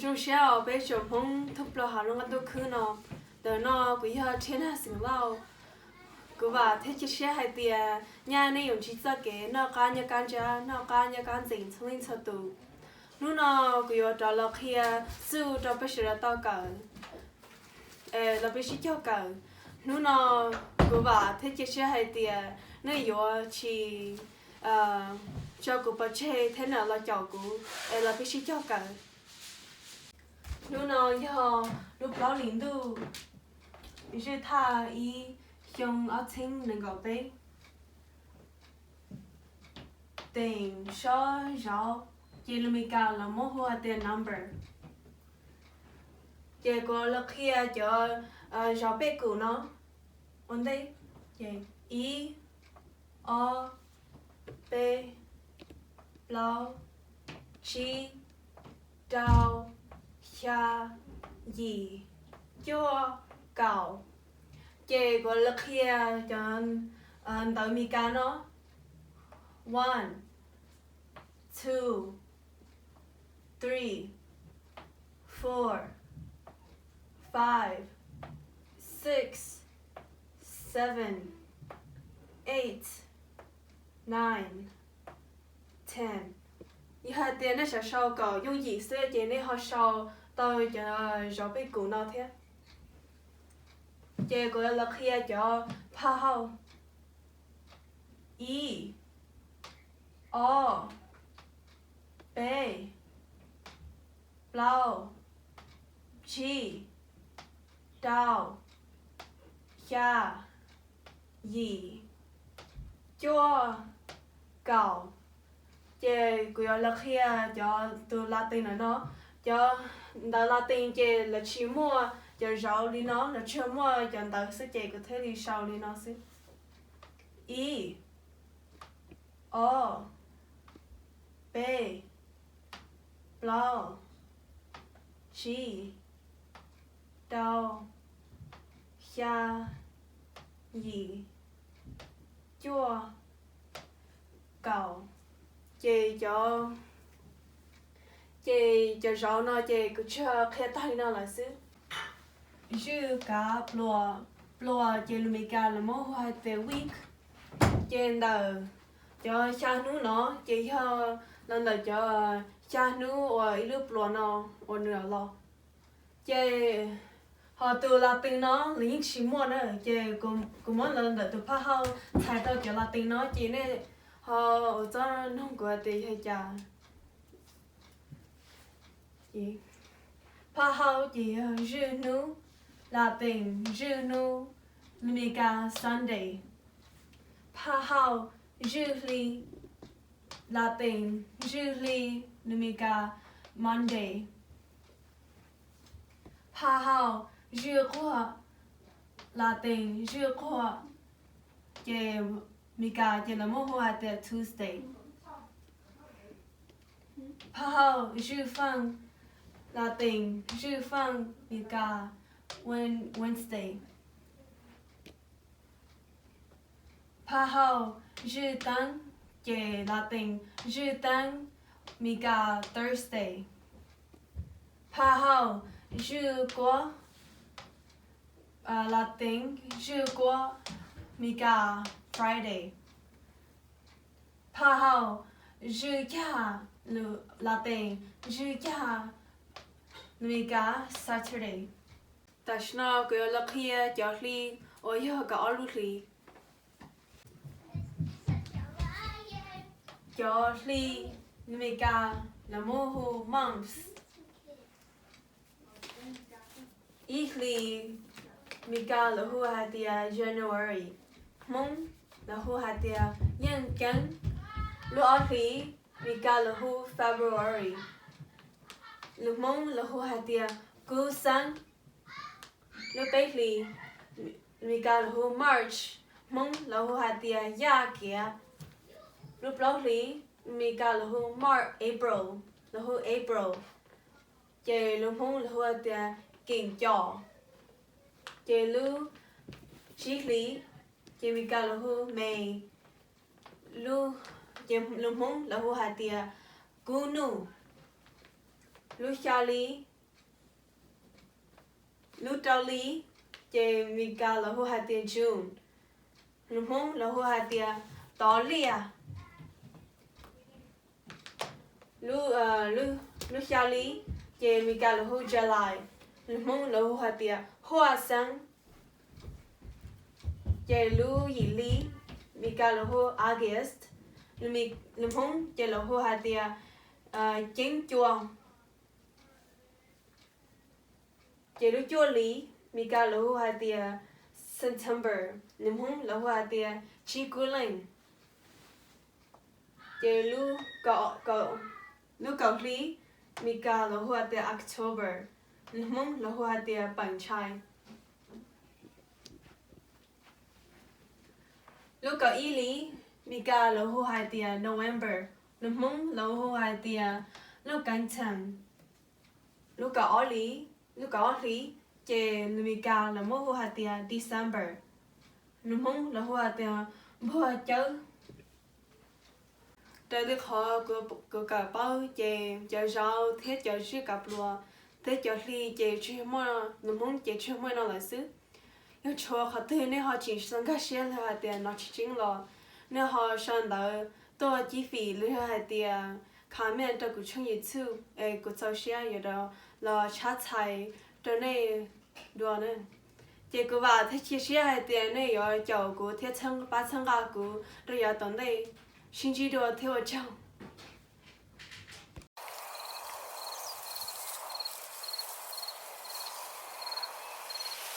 Zoo siab uas peb tsoom Hmoob thoob plaws hauv lub qab ntuj khwb no. Ntawm no kuv yog Rhiab Nag xeem Lauj. Kuv vam thiab cia siab hais tias nyaj nej yuav ntsib txoj kev noj qab nyob qab ntsab, noj qab nyob qab ntxeev txhua leej txhua tus. Hnub no kuv yuav rov los qhia xwb rau peb sawv daws tau kawm, los peb sib cog kawm. Hnub no kuv vam thiab cia siab hais tias nej yuav tsis tso kuv pov tseg thiab los caum kuv es los peb sib cog kawm. Hnub no yog lub plaub hlis ntuj, zwj thaj ib, xyoo ob txhiab nees nkaum peb. Teem sob zauv, ces lus Mis Kas lawv muab hu hais tias number. Ces kuv los qhia cov zauv pej kum no ua ntej. Ib, ob, peb, plaub, tsib, rau, xya, yim, cuaj, kaum. Ces kuv los qhia cov ntawv Mis Kas no: one, two, three, four, five, six, seven, eight, nine, ten. Yog hais tias nej xav sau kaum yooj yim xwb ces nej ho sau tau cov zauv pej kum no thiab. Ces kuv los qhia cov phaj hauj: ib, ob, peb, plaub, tsib, rau, xya, yim, cuaj, kaum. Ces kuv yuav los qhia cov tus Latin ntawm no. Cov ntawv Latin ces lawv tsis muaj cov zauv li no, lawv tsuas muaj cov ntawv xwb ces kuv thiaj li sau li no xwb. Ib, ob, peb, plaub, tsib, rau, xya, yim, cuaj, kaum. Ces cov, ces cov zauv no ces kuv tsuas qhia tag li no lawm xwb. Zwj kav pluas, pluas ces lus Mis Kas lawv muab hu hais tias week. Ces ntawm cov xya hnub no ces yog los ntawm cov xya hnub uas ib lub pluas no uas nws los. Ces ho tus Latin no lawv yeej tsis muaj na, ces kuv muab los ntawm tus phaj hauj txhais rau cov Latin no ces nej ho ua txuj noog kuv tias yog cas. Phaj hauj ces yog zwj hnub, Latin zwj hnub, lus Mis Kas Sunday. Phaj hauj zwj hli, Latin zwj hli, lus Mis Kas Monday. Phaj hauj zwj quag, Latin zwj quag, ces Mis Kas ces lawv muab hu hais tias Tuesday. Phaj hauj zwj faaj, Latin zwj faaj, Mis Kas Wednesday. Phaj hauj zwj teeb, ces Latin zwj teeb, Mis Kas Thursday. Phaj hauj zwj kuab, Latin zwj kuab, Mis Kas Friday. Phaj hauj zwj cag, Latin zwj cag, Mis Kas Saturday. Tam sim no kuv yuav los qhia cov hli uas yog kaum ob lub hlis. Cov hli, Mis Kas lawv muab hu months. Ib hlis, Mis Kas lawv hu hais tias January, Hmoob lawv hu hais tias yeej keeb. Lub ob hlis, Mis Kas lawv hu February, lus Hmoob lawv hu hais tias kub xeeb. Lub peb hlis, Mis Kas lawv hu March, Hmoob lawv hu hais tias yaj kiav. Lub plaub hlis, Mis Kas lawv hu Mar, April, lawv hu April, ces lus Hmoob lawv hu hais tias keem com. Ces lub tsib hlis, ces Mis Kas lawv hu May, ces lus Hmoob lawv hu hais tias kub nuj. Lub xya hlis, Lub rau hli ces Mis Kas lawv hu hais tias June, lub Hmoob lawv hu hais tias tov liaj. Lub xya hli ces Mis Kas lawv hu July, lub Hmoob lawv hu hais tias huaj xeeb. Ces lub yim hli Mis Kas lawv hu August, lub Hmoob ces lawv hu hais tias ceeb cua. Ces lub cuaj hli Mis Kas lawv hu hais tias September, lub Hmoob lawv hu hais tias tsib kub leej. Ces lub kaum hli Mis Kas lawv hu hais tias October, lub Hmoob lawv hu hais tias peem ntshai. Lub kaum ib hli Mis Kas lawv hu hais tias November, lub Hmoob lawv hu hais tias lub keeb tsheej. Lub kaum ob hli, lub kaum ob hli ces Mis Kas lawv muab hu hais tias December, lub Hmoob lawv hu hais tias npuag cawb. Raws li qhov kuv kawm paub ces cov zaub thiab cov zib kav pluas thiab cov hli ces tsis muaj, lub Hmoob ces tsis muaj no lawm xwb. Yog tshuav qhov twg nej ho tsis txaus nkag siab los hais tias no tsis tseeb los, nej ho sau ntawv tuaj cib fim los yog hais tias comment rau kuv tshooj YouTube es kuv txaus siab yuav los tshab txhais rau nej dua na. Ces kuv vam thiab cia siab hais tias nej yuav caum kuv thiab pab txhawb nqa kuv rau yav tom ntej. Sib ntsib dua thiab ua tsaug.